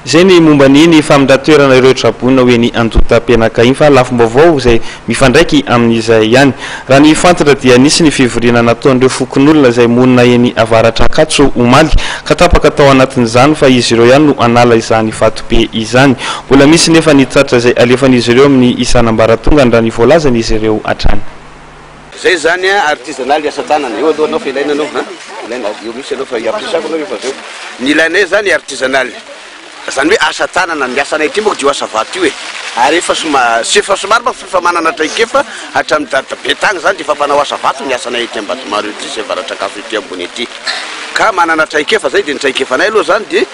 Izay ny momba ny ny famindran-toerana ireo traboina ho eny Andohatapenaka iny fa lafim-baovao izay mifandraiky amin'izay ihany. Raha ny fantatra dia nisy ny fivoriana nataon'ireo fokonolona izay monina eny Avaratr'Ankatso omaly ka tapaka tao anatin'izany fa izy ireo ihany no hanala izany vatobe izany. Mbola misy nefa ny tatitra izay alefan'izy ireo amin'ny isan'ambaratongany raha ny voalazan'izy ireo hatrany. Zay zany a artisanal asa tanana eo aloha anao fa ilaina anao a ilaina eo mihitsy anao fa ampiasako anao rehefa avy eo. Ny ilainay zany artisanal zany hoe asa tanana ny asanay aty manko dia io asa vato io e ary efa soma sy efa somary manko efa manana traikefa hatramin'ny dadabe tagny zany dia efa mpanao asa vato ny asanay aty Ambatomaro ety sy Avaratrakaso ety ambony ety ka manana traikefa zay dia ny traikefanay aloha zany dia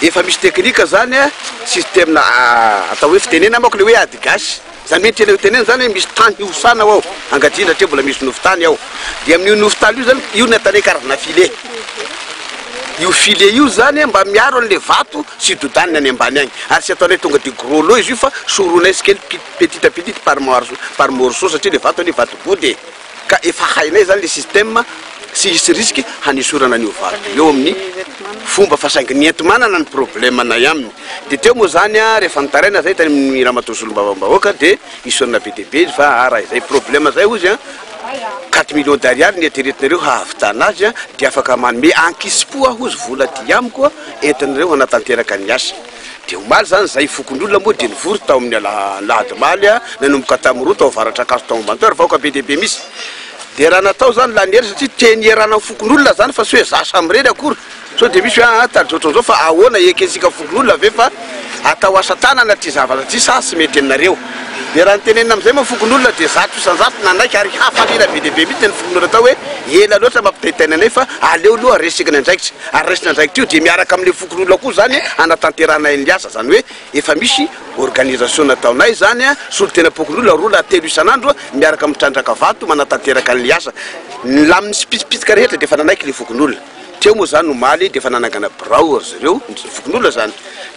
efa misy teknika zany a système atao hoe fitenena manko le hoe ady gasy. Izany hoe ny tiana hotenenina izany hoe misy tany hihosana ao, angadiana satria mbola misy nofon-tany ao. Dia amin'io nofon-tany io izany, io no ataonay karazana filet. Io filet io izany mba miaro an'ilay vato tsy hidodaniny any ambany agny. Ary tsy ataonay tonga dia gros lot izy io fa sorohinay tsikelikely petit à petit par par morceau satria ilay vato anie vato body e. Ka efa hainay izany ilay système tsy hisy risque hanesorana an'io vato io eo amin'ny fomba fa saingy ny enti-manana ny problème-nay aminy. Dia teo moa izany rehefa nitaraina izay tany amin'ny ramatoa solombavambahoaka dia isaorana be dia be izy fa ah raha izay problème izay hozy an, quatre millions d'ariary ny eritreretinareo hahavitana azy an, dia afaka manome ankisim-po aho hozy vola aty amiko entinareo hanatanteraka ny asa. Dia omaly izany izahay fokonolona moa dia nivory tao amin'ny alahady omaly nanomboka tamin'ny roa tao Avaratr'Ankatso tao Ambantoa ary vahoaka be dia be mihitsy. Dia raha natao izany lany hery satria teny ierana amin'ny fokonolona izany fa tsy hoe za samirery akory. Sao dia misy hoe aa tady ohatran'izao fa ahoana ekentsika fokonolona ve fa atao asa tanana ity zavatra ity sa tsy mety aminareo? Dia raha nitenenina amin'izay moa fokonolona dia 100% nanaiky ary hafaliana be dia be mihitsy ny fokonolona tao hoe ela loatra mampitaintaina anay fa aleo aloha resiko ny andraikitra ary raisina andraikitra io dia miaraka amin'ilay fokonolona koa izany hanatanterahana ny asa izany hoe efa misy organisation nataonay izany solontenam-pokonolona roa na telo isan'andro miaraka amin'ny trandraka vato manatanteraka an'ilay asa ny laminy sy pitsipitsika rehetra dia efa nanaiky ilay fokonolona. Teo moa izany omaly dia efa nanangana birao ry zareo, ny fokonolona izany,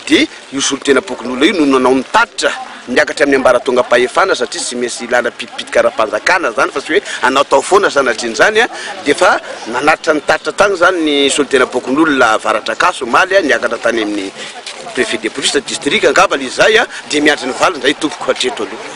dia io solontenam-pokonolona io no nanao ny tatitra miakatra amin'ny ambaratongam-pahefana satria tsy maintsy ilana pitipitika ara-panjakana izany fa tsy hoe anaotao foana sanatrian'izany an, dia efa nanatitra ny tatitra tany izany ny solontenam-pokonolona Avaratr'Ankatso omaly an, niakatra tany amin'ny préfet de police district angamba ilay izy izay an, dia miandry ny valiny izay tompoko hatreto aloha.